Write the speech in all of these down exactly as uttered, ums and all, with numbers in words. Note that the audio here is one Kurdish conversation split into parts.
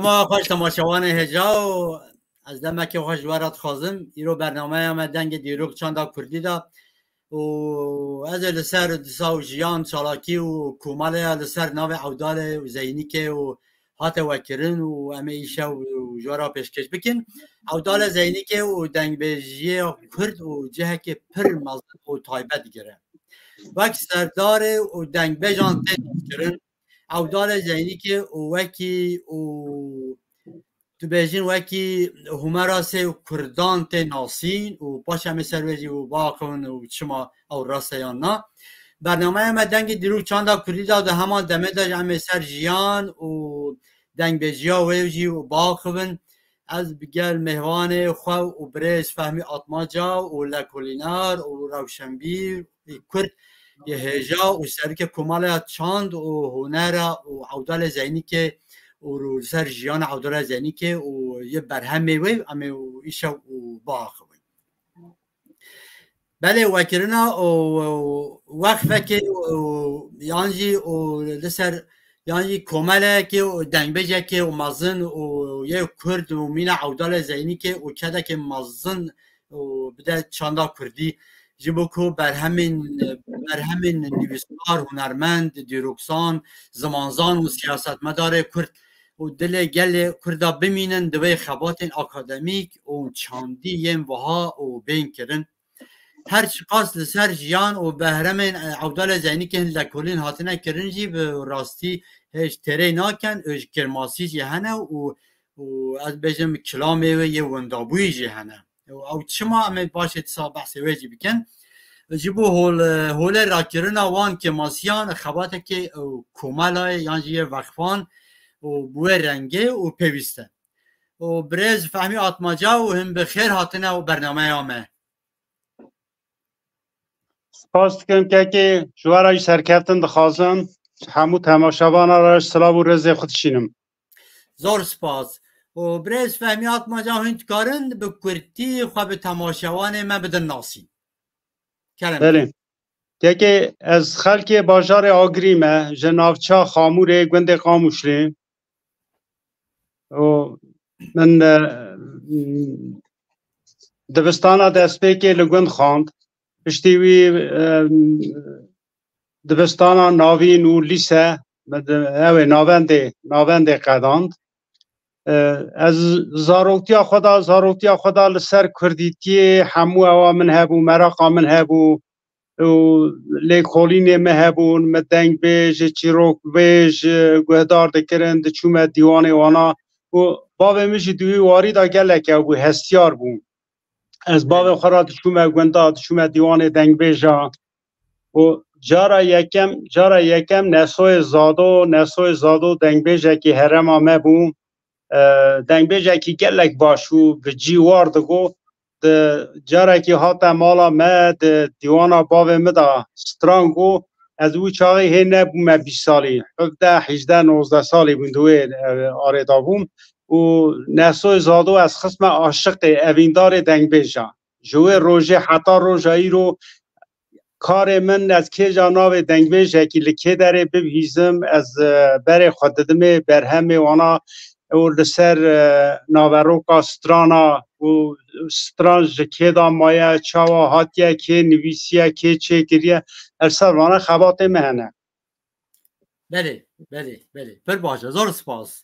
Xweş temaşevanê hêja û ez demekê xweş ji we re dixwazim. Îro bernameya me Dengê Dîrok Çanda Kurdî de û ez ê li ser disa û jiyan, çalakî û komeleya li ser navê Ewdalê û Zeynîkê û hate vekirin û em ê îşev ji we re pêşkêş bikin. Ewdalê Zeynîkê û dengbêjiyê Kurd û cihekê pir mezin û taybet digire. Wek serdarê û dengbêjan tê naskirin, Ewdalê Zeynîkê û wekî û dibêjin wekî Humerasê û Kurdan tê nasîn û paşê em ê ser wê jî û biaxivin û çima ew rast e yan na. Bernameya me Dengê Dîrok Çanda Kurdî de di heman demê de jî em ê ser jiyan û dengbêjiya wê jî û biaxivin. Ez bi gel mêvanê xwe û birêz Fehmî Atmaca û lekolîner û rewşenbîr ê Kurd yê hêja û serokê Komaleya Çand û Hunera û Ewdalê Zeynîkê û li ser jiyana Ewdalê Zeynîkê û yê berhemê wê em ê û îşev û biaxivin. Belê, wekirina û, û wexfekê û, û yan jî û li ser, yan jî komelekê û dengbêjekê û mezin û yê Kurd û mîna Ewdalê Zeynîkê û kedekê mezin û bide çanda Kurdî, ji bo ku berhemên, berhemên nivîskar, hunermend, dîroksan, zimanzan û siyasetmedarê Kurd û dilê gelê Kurda bimînin, divê xebatên akademîk û çandî yên wiha û bên kirin. Her çiqas li ser jiyan û berhemên, e, Ewdalê Zeynîkê hin lekolîn hatine kirin jî bi rastî hêj têrê nakin, û ji kêrmasî jî hene û, û ez bêjim kilamê wê yê wendabûyî jî hene. Û ew çima em ê paşê disa behsê wê jî bikin. Ji bo hol-, holê rakirina wan kêrmasiyan xebatekê, e, komelayê yan jî yê vexfan û bi wê rengê û pêwîst e. Û birêz Fehmî Atmaca û hin bi xêr hatine û bernameya me. Spas dikim kekê, ji we re jî serkeftin dixwazim. Hemû temaşevana re silav û rêzê xwe dişînim. Zor spas. Û birêz Fehmî Atmaca, hûn dikarin bi kurtî xwe bi temaşevanê me bidin nasîn? Kerem. Belê. Kekê, ez xelkê bajarê Agirî me, ji navça Xamûrê, gundê Qamûşlê. Û min, e, dibistana destpêkê li gund xwend. Piştî wî, e, dibistana navîn û lîse, min di, ew ê navendê, navendê qedand. E, ez zaroktiya xwe de, zaroktiya xwe de li ser kurdîtiyê hemû ewa min hebû, meraqa min hebû. û lêkolînê me hebûn, me dengbêj, çîrokbêj, e, guhdar dikirin, diçûme dîwanê wana. Û bavê min jî di wî warî de gelek ew bû, hestiyar bû. Ez bavê xwe re diçûme gunda, diçûme dîwanê dengbêja. Û cara yekem, cara yekem Nesoyê Zado, Nesoyê Zado dengbêjekî herêma me bû. E, dengbêjekî gelek baş û bi cî war digot. Di carekî hate mala me, di dîwana bavê min de stran got, ez wî çaxê hê nebûme bîst salî, hevdeh, hejdeh, nozdeh salî bûm di wê, e, arê de bûm. Û Nesoyê Zado ez xistme aşiqê, evîndarê dengbêja. Ji wê rojê heta roja îro karê min, ez kêja navê dengbêjekî li kê derê bibihîzim, ez, e, berê xwe didimê berhemê wana û li ser, e, naveroka strana û stran ji kê de maye, çawa hatiye, kê nivîsiye, kê çêkiriye, li ser vana xebatê me hene. Belê, belê, belê. Pir baş e. Zor spas.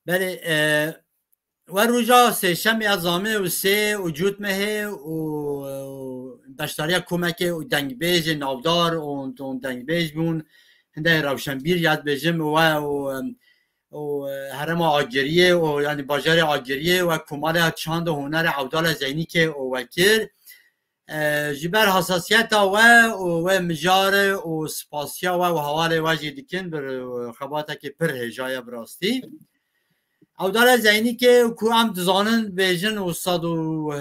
Belê, e, we roja sêşemê ya zamê û sê û cût mehê û, û beşdariya komekê û dengbêjê navdar û, û dengbêj bûn. Hindê rewşenbîr ya dibêjim we û, û herêma Agiriyê û, yanî bajarê Agiriyê we Komaleya Çand û Hunerê Ewdalê Zeynîkê û wekir. E, ji ber hasasiyeta we û we mijarê û spasiya we û hevalê we jî dikin, bir, e, xebatekî pir hêja ye bi rastî. Ewdalê Zeynîkê ku em dizanin bêjin û sed û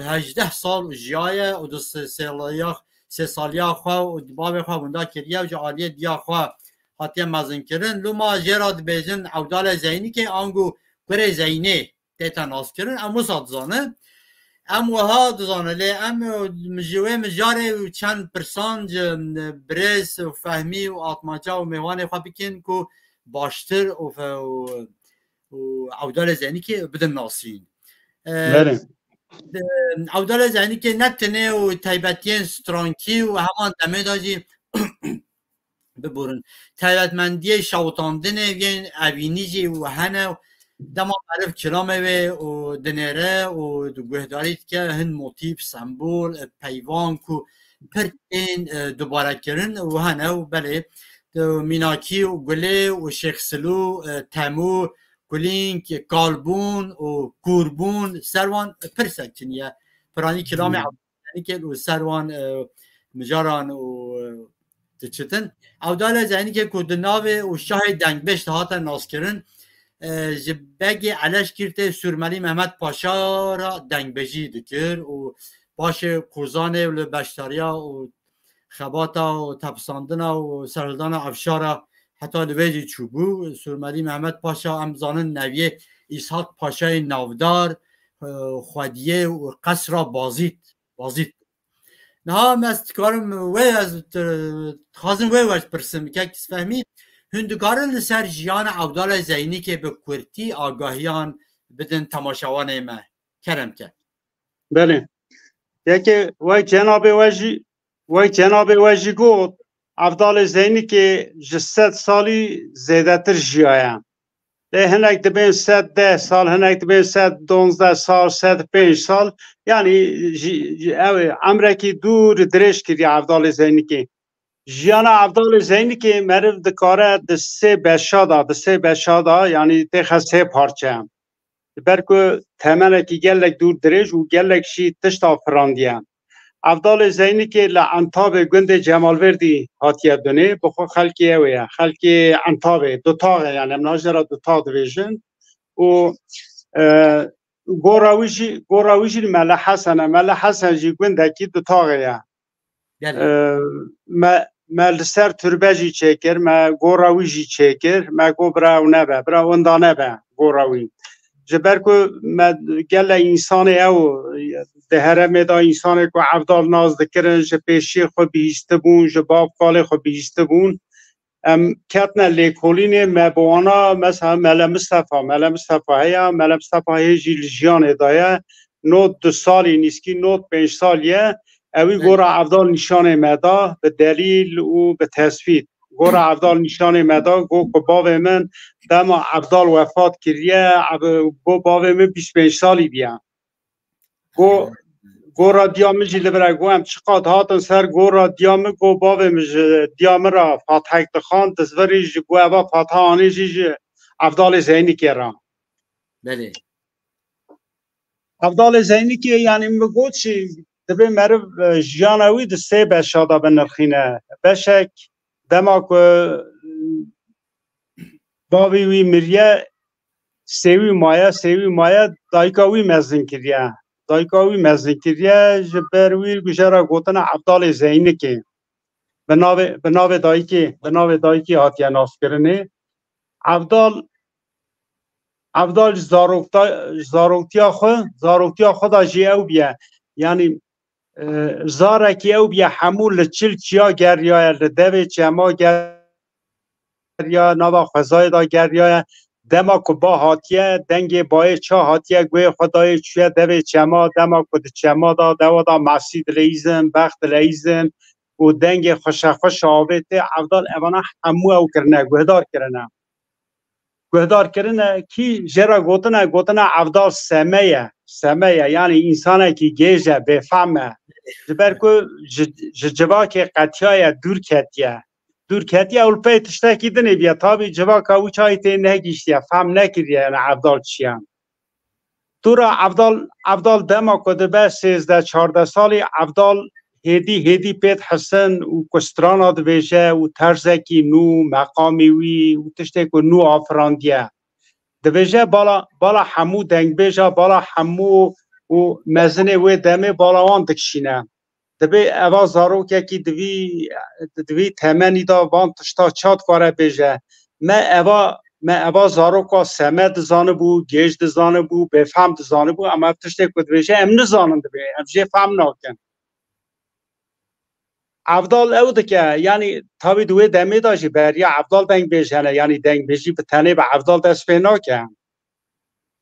hejdeh sal jiyaye û di sê, sê saliya, sê saliya xwe û di bavê xwe winda kiriye û ji aliyê diya xwe hatiye mezinkirin. Loma jê re dibêjin Ewdalê Zeynîkê ango kurê Zeynê tête naskirin. Em wisa dizanin. Em wiha dizanin, lê em, e, ji wê mijarê û çend pirsan ji, e, birêz û Fehmî û Atmaca û mêvanê xwe bikin ku baştir û fe-, û û Ewdalê Zeynikê bidin nasîn. E, Belê. Ewdalê Zeynikê ne tenê û taybetiyên strankî û heman demê de jî biborin. Taybetmendiyê şewitandinê yên evînî jî û hene û dema meriv kilamê wê û dinêre û di guhdarî dike hin motîf, sembol, e, peyvan ku pir tên, e, dubare kirin û hene û belê, e, mînakî û gulê û Şêx Silû, e, Temû, Kulînk, Kalbûn û Kûrbûn ser wan pirsek tiniye. Piranî kilamê Hmm. Ewdalê Zeynikê û ser wan, e, mijaran û, e, diçitin. Ewdalê Zeynikê ku di navê û şahê dengbêj de hate naskirin, e, ji Begê Eleşkîrtê Sûrmelî Mehmet Paşa re dengbêjî dikir û paşê Qûzanê û li beşdariya û xebata û tepisandina û serhildana Evşara heta li vê jî çûbû. Sûrmelî Mehmet Paşa em zanin neviyê Îshak Paşayê navdar, e, xwediyê û qesra Bazît, Bazît. Niha ez dikarim wê ez, e, dixwazim wê we pirsim, kek Fehmî, hûn dikarin li ser jiyana Ewdalê Zeynikê bi kurtî agahiyan bidin temaşevanê me? Kerem ke. Belê. Yekê wek cenabê we jî, wek cenabê we jî got, Evdalê Zeynikê ji sed salî zêdetir jiyaye. Lê hinek dibên sed deh sal, hinek dibên sed donzdeh sal, sed pênc sal. Yanî ji, ji, ew ê emrekî dûr dirêj kiriye Evdalê Zeynikê. Jiyana Evdalê Zeynikê meriv dikare di sê beşa da, di sê beşa da, yanî têxe sê parçe. Ji ber ku temenekî gelek dûr dirêj û gelek jî tişta firandiye. Evdalê Zeynikê li Entabê gundê Cemalvêrdî hatiye dunê, bi xwe xelkê ew ê ye. Xelkê Entabê, Dutaxê, yani em niha jê re Dutax dibêjin. Û, e, gora wî jî, gora wî jî li Mele Hesen e. Mele Hesen jî gundekî Dutaxê ye. Gelek. E, me, me li ser turbe jî çêkir, me gora wî jî çêkir, me got bira ew nebe, bira winda nebe gora wî. Ji ber ku me gelek însanê ew di herêmê de însanê ku Evdal nas dikirin, ji pêşiyê xwe bihîstibûn, ji bav kalê xwe bihîstibûn. Em ketine lêkolînê, me bi wana, mesela Mele Mistefa, Mele Mistefa heye, Mele Mistefa hê jî li jiyanê de ye, nod du salî, nîskî nod pênc salî ye, ewî Belê. gora Evdal nîşanê me da, bi delîl û bi tesbît. Gora Evdal nîşanê me da, got ku bavê min dema Evdal wefat kiriye, ev-, got bavê min bîst pênc salî bûye. Go, gora diya min jî li vir e, go em çiqat hatin ser gora diya min, go bavê min ji diya min re fatihek dixwand, dizvirî jî go eva fatiha anî jî ji Evdalê Zeynikê re. Belê. Evdalê Zeynikê, yanî min got jî, divê meriv, e, jiyana wî di sê beşa de binirxîne. Beşek dema ku, e, bavê wî miriye, sêwî maye, sêwî maye, dayika wî mezin kiriye. Dayika wî mezin kiriye, ji ber wî ku jê re gotine Evdalê Zeynikê. Bi navê, bi navê dayikê, bi navê dayikê hatiye naskirinê. Evdal, Evdal ji zarokta-, ji zaroktiya xwe, zaroktiya xwe da jî ew bûye. Yanî, e, zarekî ew bûye, hemû li çil çiya geriyaye, li devê çema geriyaye, nava xwezayê de geriyaye. Dema ku ba hatiye, dengê bayê ça hatiye, guhê xwe dayê çûye devê çema, dema ku di çema de, dewa de mesî dileyîzin, bex dileyîzin û dengê xweşexweş avê tê, Evdal evana hemû ew kirine, guhdar kirine. Guhdar kirine, kî jê re gotine, gotine Evdal seme ye, seme ye, yanî însanekî gêj e, bêfehm e. Ji ber ku ji, ji civakê qetiyaye, dûr ketiye. Dûr ketiye û li pey tiştekî dinê bûye. Tabî civaka wî çayî tê negihîştiye, fehm nekiriye, yani Evdal çi ye. Dûra Evdal, Evdal dema ku dibe sêzdeh çardeh salî, Evdal hêdî, hêdî pê dihisin û ku strana dibêje û terzekî nû, meqamî wî û tiştê ku nû afirandiye. Dibêje bala, bala hemû dengbêja, bala hemû û mezinê wê demê bala wan dikişîne. Dibê eva zarokekî di vî, di vî temenî de van tişta ça dikare bêje. Me eva, me eva zaroka seme dizanibû, gêj dizanibû, bêfehm dizanibû, ama ev tiştê ku dibêje em nizanin dibê, em jê fehm nakin. Evdal ew dike, yanî tabî di wê demê de jî beriya Evdal dengbêj hene, yanî dengbêjî bi tenê bi Evdal dest pê nake.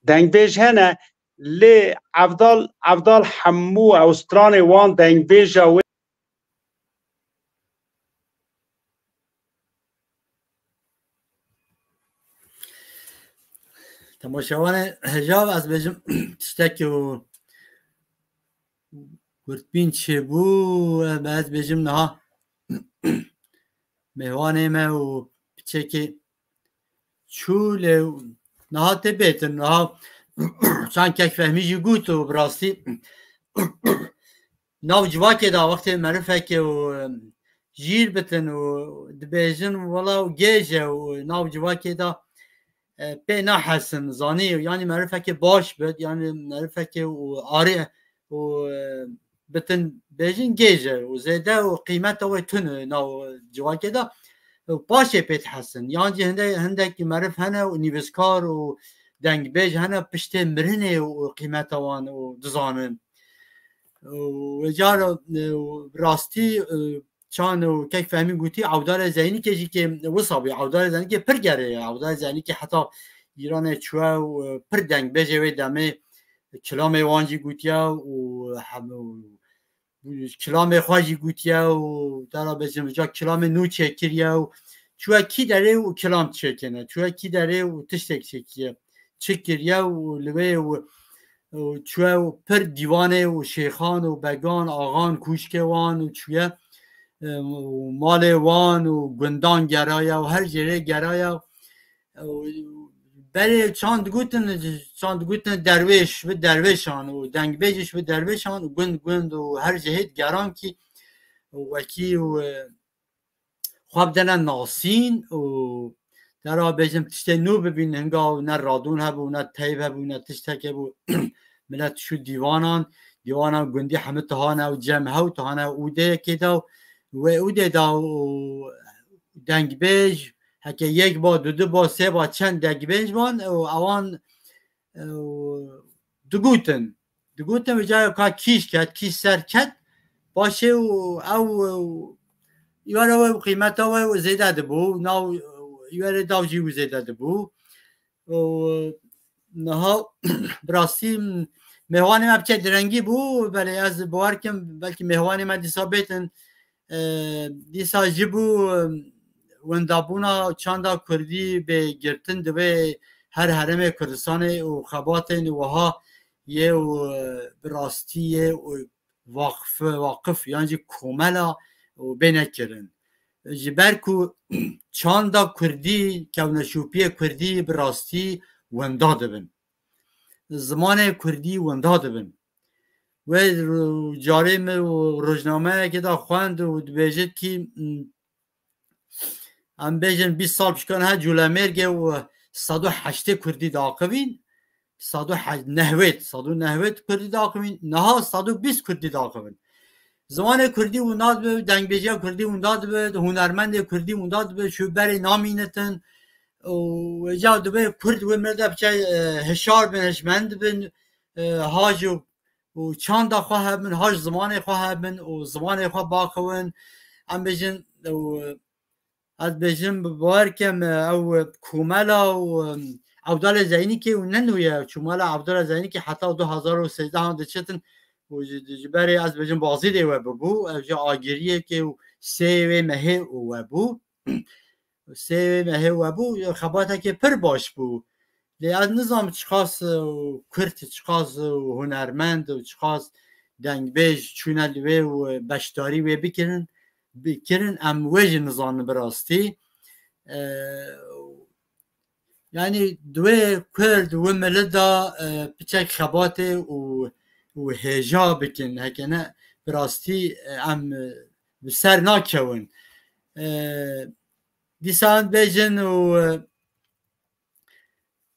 Dengbêj hene, lê Evdal, Evdal hemû ew stranê wan dengbêja wê. Temaşevanê hejav, ez bêjim tiştekî û gurtbîn çêbû, em ez bêjim niha mêvanê me û piçekê çû lê niha tê bêtin, niha çand kek fehmî jî got û bi rastî nav civakê de wextê merifekê û jîr bitin û dibêjin wela û gêj e û nav civakê de e, pê nahesin, zanî, yanî merifekê baş bit, yanî merifekê û arê û e, bitin bêjin gêj e û zêde û qîmeta wê tune nav civakê de û paşê pê dihesin. Yan jî hinde, hindek merif hene û nivîskar û dengbêj hene piştê mirinê û qîmeta wan û dizanin. Û vêcar, e, rastî, e, çand û kek fehmî gotî, Ewdalê Zeynîkê jî kê wisa bû. Ewdalê Zeynîkê pir gerê ye. Ewdalê Zeynîkê heta Îranê çûye û, e, pir dengbêjê wê demê kilamê wan jî gotiye û hem-, û kilamê xwe jî gotiye û te ra bêjim, ca kilamê nû çêkiriye û çûye kî derê û kilam çêkirine. Çûye kî derê û tiştek çêkiriye. Çi kiriye û li wê û, û çûye û pir dîwanê û şêxan û began, axan, kûşkê wan û çûye, e, û malê wan û gundan geraye û her jêrê geraye. Û berê çand digotin, çand digotin derwêş, bi derwêşan û dengbêj ji bi derwêşan û gund gund û her jihê digeran kî û wekî û, e, xwe bidene nasîn û te ra bêjim tiştê nû bibîn, hinga ne radon hebû, ne teyb hebû, ne tiştek hebû. Milet çû dîwanan, dîwanan gundî hemî tihane û cem hew tihane ûdeyekê de û wê ûdê de û dengbêj, heke yek ba, du du ba, sê ba, çend dengbêj ban û ewan, e, digotin. Digotin vêca ka kîş ket, kîş ser ket. Paşê û ew, ew, îwere wê qîmeta wê zêde dibû, nav, îwere daw jî wî zêde dibû. Û niha bi rastî mêvanê me piçek direngî bû, belê ez bawer kim belkî mêvanê me dîsa bêtin, e, dîsa ji bo, e, wendabûna çanda kurdî bê girtin divê her herêmê Kurdistanê û xebatên wiha yê û, e, bi rastî yê û waqf, waqif yan jî komela û bêne kirin. Ji ber ku çanda kurdî, kewneşopiyê kurdî bi rastî wenda dibin. Zimanê kurdî wenda dibin. Wê ro-, carê min û rojnameyekê de xwend û dibêjit kî, m, em bêjin bîst sal pişkan he Colemêrgê û sed û heştê kurdî diaqivîn, sed û nehwêd, sed û nehwêd kurdî diaqivîn, niha sed û bîst kurdî diaqivin. Zimanê kurdî winda dibe, dengbêjiya kurdî winda dibe, hunermendê kurdî winda dibe, şûberê namînitin. Û vêca dibe kurd wê merde biçe, e, hişar bin, hişmend bin, e, haj û, û çanda xwe hebin, haj zimanê xwe hebin û zimanê xwe baxivin. Em bêjin, û ez bêjim, bi bawer kem, e, ew, e, komela û, e, Ewdalê Zeynîkê û ne nû ye. Komela Ewdalê Zeynîkê heta du hazar û sêzdeh an diçitin û ji, ji berê ez bêjim bazîdê we bibû. Ev ji agiriyekê û sê wê mehê û we bû. Sê wê mehê we bû, xebatekê pir baş bû. Lê ez nizam çiqas, e, kurt, çiqas, e, hunermend û çiqas dengbêj çûne li wê û beşdarî wê bikirin, bikirin, em wê jî nizanin bi rastî. E, yanî di wê kurd, wê milî de, e, piçek xebatê û, û hêja bikin, heke ne bi rastî, e, em, e, bi ser nakewin. E, dîsa em bêjin û,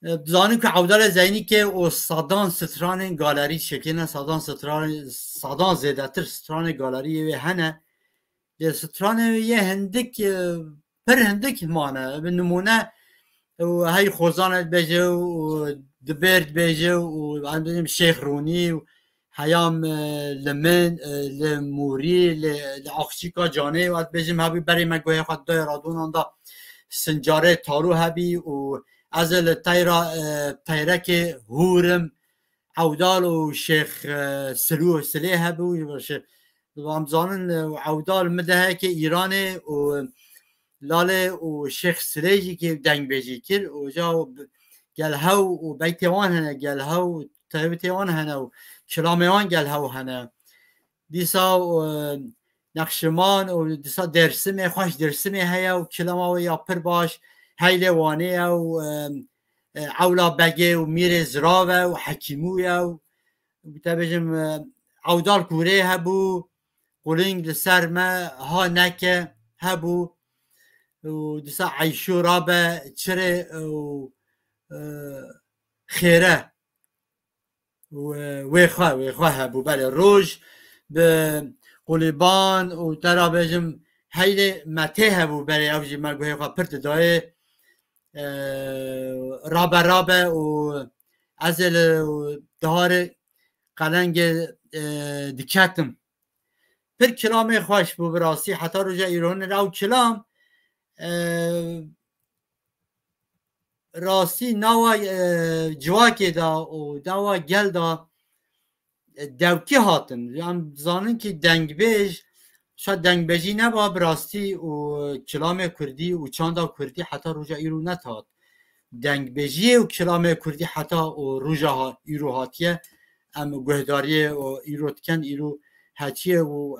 e, e, dizanin ku Ewdalê Zeynîkê û sedan stranên galerî çêkirine, sedan stranê, sedan zêdetir stranê galeriyê wê hene. Lê stranê wê yê hindik, e, pir hindik mane. Bi nimûne, û hey Xozan dibêje û Dibêr dibêje û em bêjin Şêx Rûnî û heyam, e, li min, e, li Mûrî, li, li Axçîka Canê û ez dibêjim hebî berê me guhê xwe dayê radonan da Sincarê Tarû hebî û Ez ê li teyra, e, teyrekê hûr im. Ewdal û Şêx, e, Silû, Silê hebû. Şê-, em zanin, e, Ewdal midehekê Îranê û Lalê û Şêx Silê jî kê dengbêjî kir û ca gel hew û beytê wan hene, gel hew tevitê wan hene û kilamê wan gel hew hene. Dîsa, e, Nexşiman û dîsa Dêrsimê, xweş Dêrsimê heye û kilama wê ya pir baş, heylê Wanê ye û, e, e, Ewla Begê û Mîrê Zirav e û Hekîmû ye û, te bêjim, e, Ewdal Kûrê hebû, Quling li ser me ha neke hebû û dîsa Eyşû Rabe Çirê û, e, Xêre. Û, e, wê xwe, wê xwe hebû. Belê, roj bi Qulîban û te ra bêjim heylê Metê hebû. Belê, ew jî me guhê xwe pir didayê, e, rabe rabe û ez ê li diharê qelengê, e, diketim. Pir kilamê xweş bû bi rastî. Heta roja îro hûn ew kilam, e, rastî nawa, e, civakê de û nawa gel de, e, dewkî hatin. Em dizanin kî dengbêj, şa dengbêjî neba bi rastî û kilamê kurdî û çanda kurdî heta roja îro nehat. Dengbêjiyê û kilamê kurdî heta û roja ha-, îro hatiye. Em guhdariyê û îro dikin, îro hetiye û,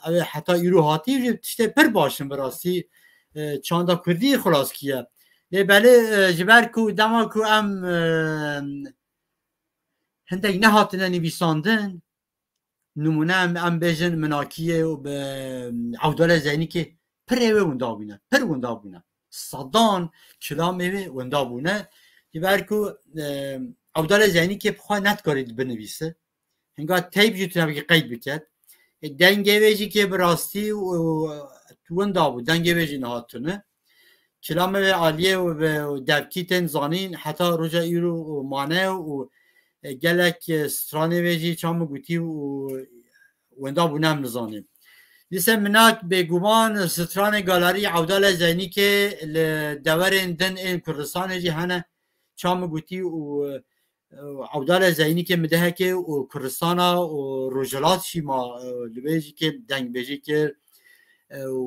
e, ew ê heta îro hatî jî tiştê pir baş in bi rastî, e, çanda kurdî xilas kiye. Lê belê, e, ji ber ku dema ku em, e, hindek nehatine nivîsandin, nimûne em, em bêjin Minakiyê û bi Ewdalê Zeynîkê pirê wê winda bûne, pir winda bûne. Sedan kilamê wê winda bûne. Ji ber ku, e, Ewdalê Zeynîkê bi xwe nedikarî binivîse. Hinga teyb jî tune bikî qeyd biket. E, dengê wê jî kê bi rastî û, û winda bû. Dengê wê jî niha tune. Kilamê wê aliyê û bi, û devkî tên zanîn heta roja îro û mane û, e, gelek, e, stranê wê jî çamin gotî û winda bûne em nizanîn. Dîse minak bêguman stranê galerî Ewdalê Zeynîkê li deverên din ên Kurdistanê jî hene çamin gotî û, e, Ewdalê Zeynîkê midehekê û Kurdistana û Rojhilat jî ma, e, li wê jî kê dengbêjî kir, e, û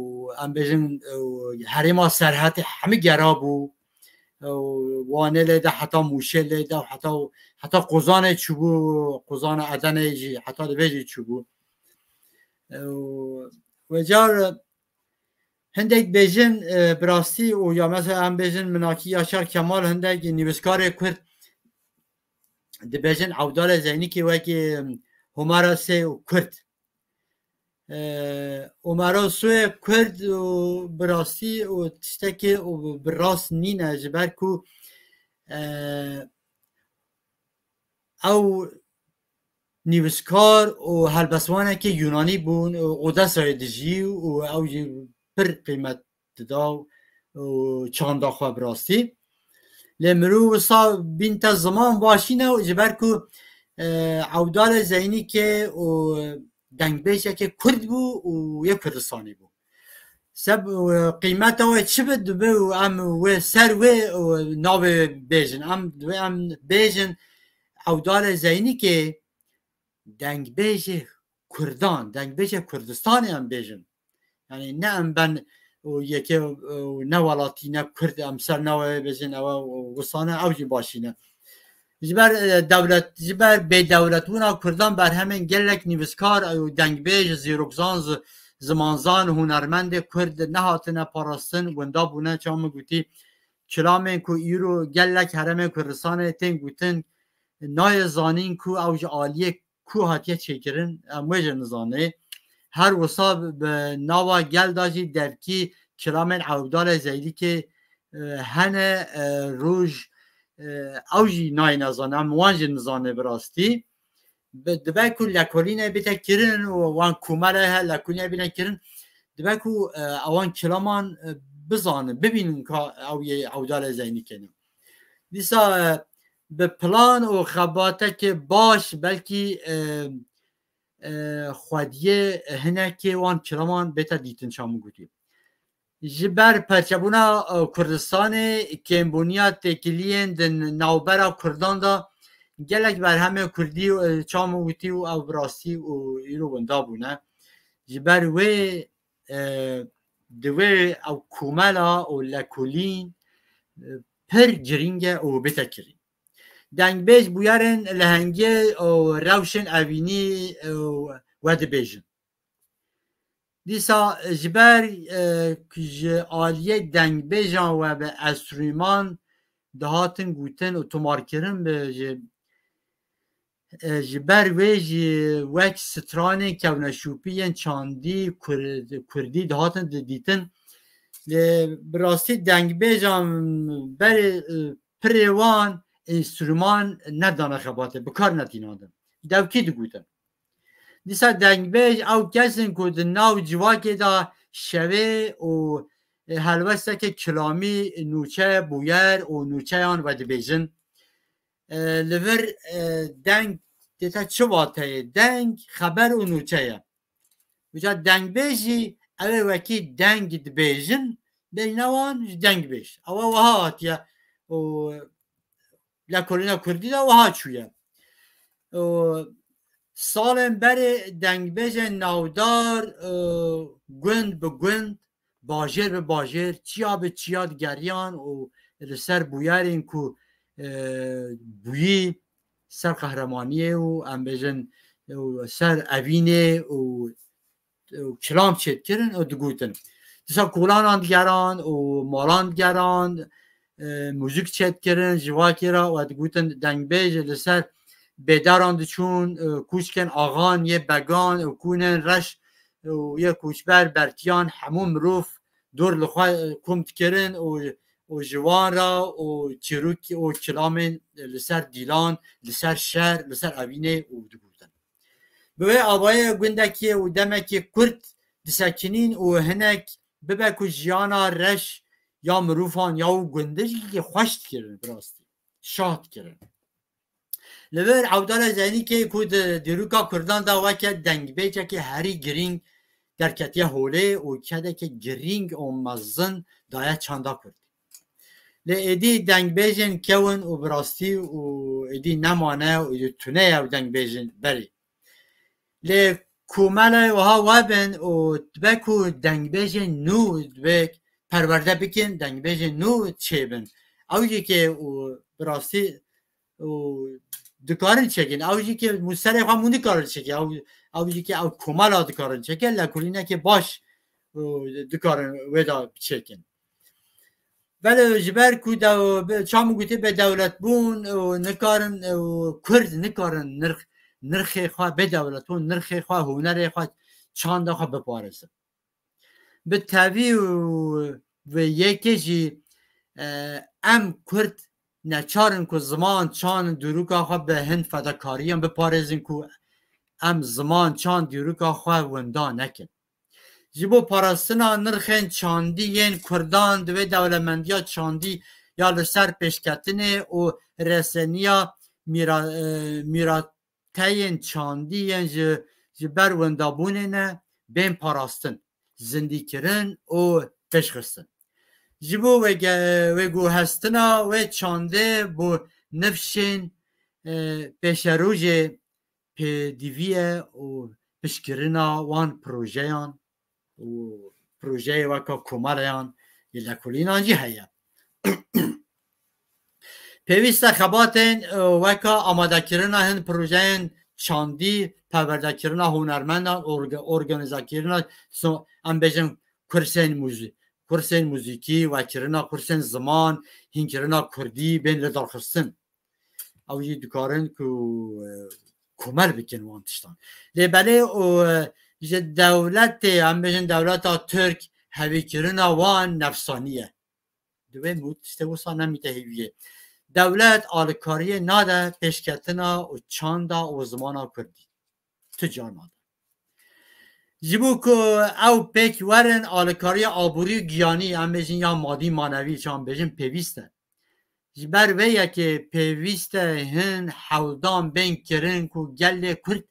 em bêjin, e, herêma Serhetê hemî gera bû. E, û Wanê lê de heta Mûşê lê de heta, heta Qozanê çûbû, Qozana Edenê jî heta li vê jî çûbû. E, û wecar hindek bêjin, e, bi rastî û ya mesela em bêjin minakî Yaşar Kemal hindek nivîskarê Kurd dibêjin Ewdalê Zeynîkê wekî, em, Homera Sê û Kurd. E, Homera Sê Kurd û bi rastî û tiştekê û bi rast nîne ji ber ku, e, ew nivîskar û helbestvanekî Yunanî bûn û Odesayê dijî û ew jî pir qîmet dida û çanda xwe bi rastî. Lê mirov wisa bînte ziman başîne ji ber ku, e, Ewdalê Zeynîkê û dengbêjekê Kurd bû û yê Kurdistanî bû. Seb, e, qîmeta wê çi bi dibe û em wê ser wê, e, navê bêjin. Em, em bêjin Ewdalê Zeynîkê dengbêjê Kurdan, dengbêjê Kurdistanê em bêjin. Yani ne em ben û yekê û ne welatî ne Kurd em ser navê bêjin ew û wisane ew jî başî ne. Ji ber, e, dewlet, ji ber bêdewletbûna Kurdan berhemên gelek nivîskar û dengbêj, zîrokzan, zi-, zimanzan, hunermendê Kurd nehatine parastin, winda bûne, çawa min gotî, kilamên ku îro gelek herêmên Kurdistanê tên gotin, nayê zanîn ku ew ji aliyê ku hatiye çêkirin, em wê jî nizanê. Her wisa bi nava gel de jî devkî kilamên Ewdalê Zeydîkê, e, hene, e, roj, e, ew jî nayê nezane, em wan jî nizanê bi rastî. Bi, dibe ku lekolîne bête kirin û wan komele he lekolîne bîne kirin, dibe ku, e, ewan kilaman, e, bizanin, bibînin ka ew yê Ewdalê Zeynîkê ne. Dîsa, e, bi plan û xebateke baş belkî, e, e, xwediyê hinekê wan kilaman bête dîtin, çawa min gotî. Ji ber perçebûna, e, Kurdistanê, kêmbûniya têkiliyên di navbera Kurdan de gelek berhemê Kurdî, e, çam û witî û ew bi rastî û îro winda bûne. Ji ber wê, e, divê ew komela û lekolîn, e, pir girîng e û bête kirîn. Dengbêj bûyerên lehengê û rewşên evînî, e, wedibêjin. Dîsa ji ber, e, ku ji aliyê dengbêjan we bi enstrûman dihatin gotin û tomarkirin bi ji, e, ji ber wê jî wek stranên kewneşopî yên çandî kur-, kurdî dihatin di-, dîtin. Lê bi rastî dengbêjan berê, e, pirê wan enstrûman nedane xebatê, bi kar netînandin. Dewkî digotin. Dîsa dengbêj ew kes in ku di nav civakê de şevê û, e, helwesteke kilamî nûçe, bûyer û nûçeyan vedibêjin. E, li vir, e, deng tê te çi vateyê? Deng, xeber û nûçe ye. Uca dengbêj jî ew ê wekî deng dibêjin, bêjne wan ji dengbêj. Ew ê wiha hatiye û lekolîna kurdî de wiha çûye. Û salên berê dengbêjên navdar, e, gund bi gund, bajêr bi bajêr, çiya bi çiya digeriyan û li ser bûyerên ku, e, bûyî ser qehremaniyê û em bêjin û ser evînê û û kilam çêdikirin û digotin. Dîsa kolanan digeran û malan digeran, e, muzîk çêdikirin, civakê re we digotin dengbêj li ser bêdaran diçûn, e, kûçkên axan yê began û kûnên reş û yê koçber bertiyan hemû mirov dor li xwe, e, kom dikirin û, û ji wan re û çîrok û kilamên li ser dîlan, li ser şer, li ser evînê û digotin. Bi wê avayê gundekê û demekê kurt disekinîn û hinek bibe ku jiyana reş ya mirovan ya û gundikê xweş dikirin, bi rastî şah dikirin. Li vir Evdala Zeynîkê ku di dîroka Kurdan de weke dengbêjekê herî girîng derketiye holê û kedeke girîng û mezin daye çanda kurdî. Lê êdî dengbêjên kewin û bi rastî û êdî nemane û êdî tune ye ew dengbêjên berê. Lê komelê wiha webin û dibe ku dengbêjên nû dibe perwerde bikin, dengbêjên nû çêbin. Ew jî ke û bi rastî û dikarin çêkin. Ew jî ke mû serê xwe mû nikarin çêkin. Ew, ew jî ke ew komela dikarin çêkin, lekolînekê baş û dikarin wê de çêkin. Belê ji ber ku de-, be-, çam û gotî bêdewlet bûn û nikarin, û Kurd nikarin nirx-, nirxê xwe bêdewletbûn, nirxê xwe, hunerê xwe, çanda xwe biparêzin. Bi tevî û vê yekê jî, e, em Kurd neçar in ku ziman, çand, dîroka xwe bi hin fedakariyan biparêzin ku em ziman, çand, dîroka xwe winda nekin. Ji bo parastina nirxên çandî yên Kurdan divê dewlemendiya çandî ya li ser pêşketinê û reseniya mîra-, e, mîrateyên çandî yên ji, ji ber windabûnê ne bên parastin, zindîkirin û pêşxistin. Ji bo wêge-, wêguhestina wê çandê bo nifşên, e, pêşerojê pêdivî ye û piştgirina wan projeyan û projeyê weka komeleyan yê lekolînan jî heye. Pêwîst e xebatên, e, weka amadekirina hin projeyên çandî, perwerdekirina hunermendan, orga-, organîzekirina so-, em bêjin kursên muzî-, kursên muzîkî, vekirina kursên ziman, hînkirina kurdî bên lidarxistin. Ew jî dikarin ku, e, komel bikin wan tiştan. Lê belê û, e, ji dewletê, em bêjin dewleta Tirk, hevîkirina wan nefsanî ye. Divê mû tiştê wisa nemîte hêviyê. Dewlet alikariyê nade pêşketina û çanda û zimana kurdî. Tu can nade. Ji bo ku ew pêk werin, alikariya aborî û giyanî, em bêjin ya madî manevî, çi em bêjin pêwîst e. Ji ber vê yekê pêwîst e hin hewldan bên kirin ku gelê Kurd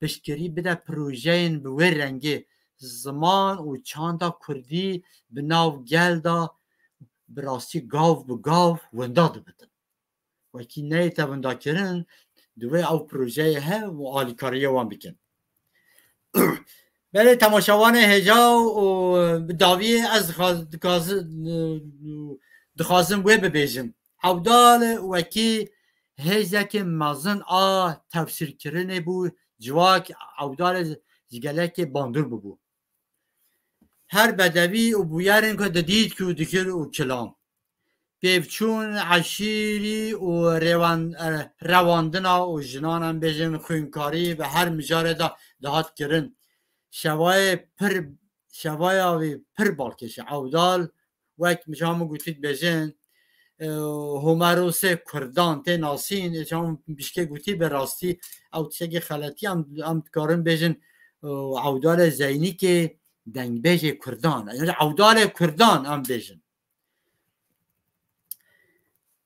piştgirî bide projeyên bi wê rengê, ziman û çanda kurdî bi nav gel de bi rastî gav bi gav winda dibitin. Wekî neyê te windakirin, divê ew projeyê hev û alîkariyê wan bikin. Belê temaşevanê hêja û bi dawiyê ez dixaz-, dixazim, dixwazim wê bibêjim. Ewdal wekî hêzekê mezin a tefsîrkirinê bû, civak Ewdalê ji gelekê bandor bûbû. Her bedewî û bûyerên ku didît ku dikir û kilam. Pêvçûn eşîrî û rêwan-, e, rewandina û jinan em bêjin xwînkarî bi her mijarê de dihat kirin. Şevayê pir, şevaya wî pir balkêş e. Ewdal wek mijara min gotî dibêjin, e, Homerosê Kurdan tê nasîn, ê çawan pişkê gotî bi rastî ew tiştekî xeletî em, em dikarin bêjin, e, Ewdalê Zeynîkê dengbêjê Kurdan. Yani Ewdalê Kurdan em bêjin.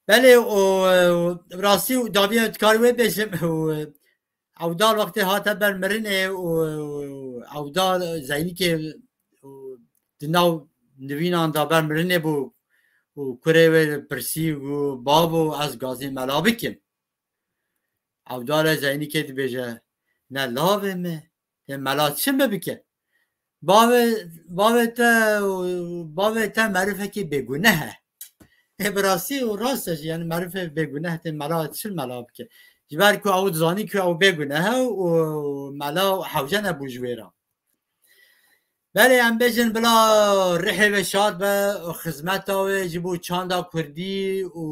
Belê û, e, rastî û daviya dikar wê bêjim û, e, Ewdal wextê hate ber mirinê û, e, Ewdal Zeynîkê û di nav nivînan de ber mirinê bû û kurê wê pirsî û bavo ez gazî mela bikim. Ewdalê Zeynîkê dibêje, ne lavê me, tê mela çi me bike? Bavê, bavê te, bavê te merifekî bêguneh e. Ê bi rastî û rast e jî, yani merifê bêguneh tê mela çi mela bike? Ji ber ku ew dizanî ku ew bêguneh e û mela hewce nebû ji wê re. Belê em bêjin bila rihê wê şad be, xizmeta wê ji bo çanda kurdî û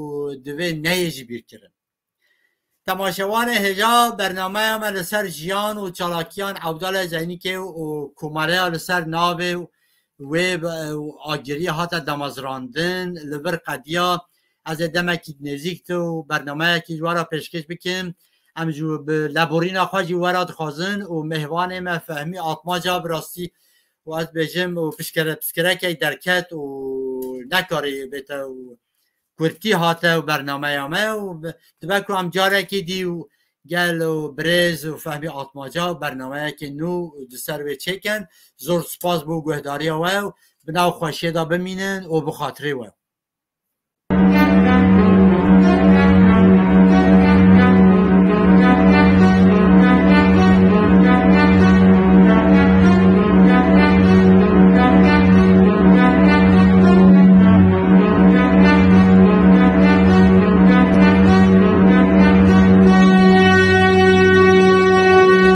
divê neyê ji bîr kirin. Temaşevanê hêja, bernameya me li ser jiyan û çalakiyan Ewdalê Zeynîkê û komeleya li ser navê wê û agiriyê hate damezrandin, li vir qediya. Ez ê demekî nêzîk tu û bernameyekî ji we re pêşkêş bikim. Em ji bi leborîna xwe jî we re dixwazin û mêhvanê me Fehmî Atmaca bi rastî û ez bêjim û pişkere-, piskirekek derket û nekarî bête û kurtî hate û bernameya me û be-, dibe ku em carekî dî û gel û birêz û Fehmî Atmaca û bernameyekê nû di ser wê çêkin. Zor spas bo guhdariya we û bi nav xweşiyê de bimînin û bi xatirê we.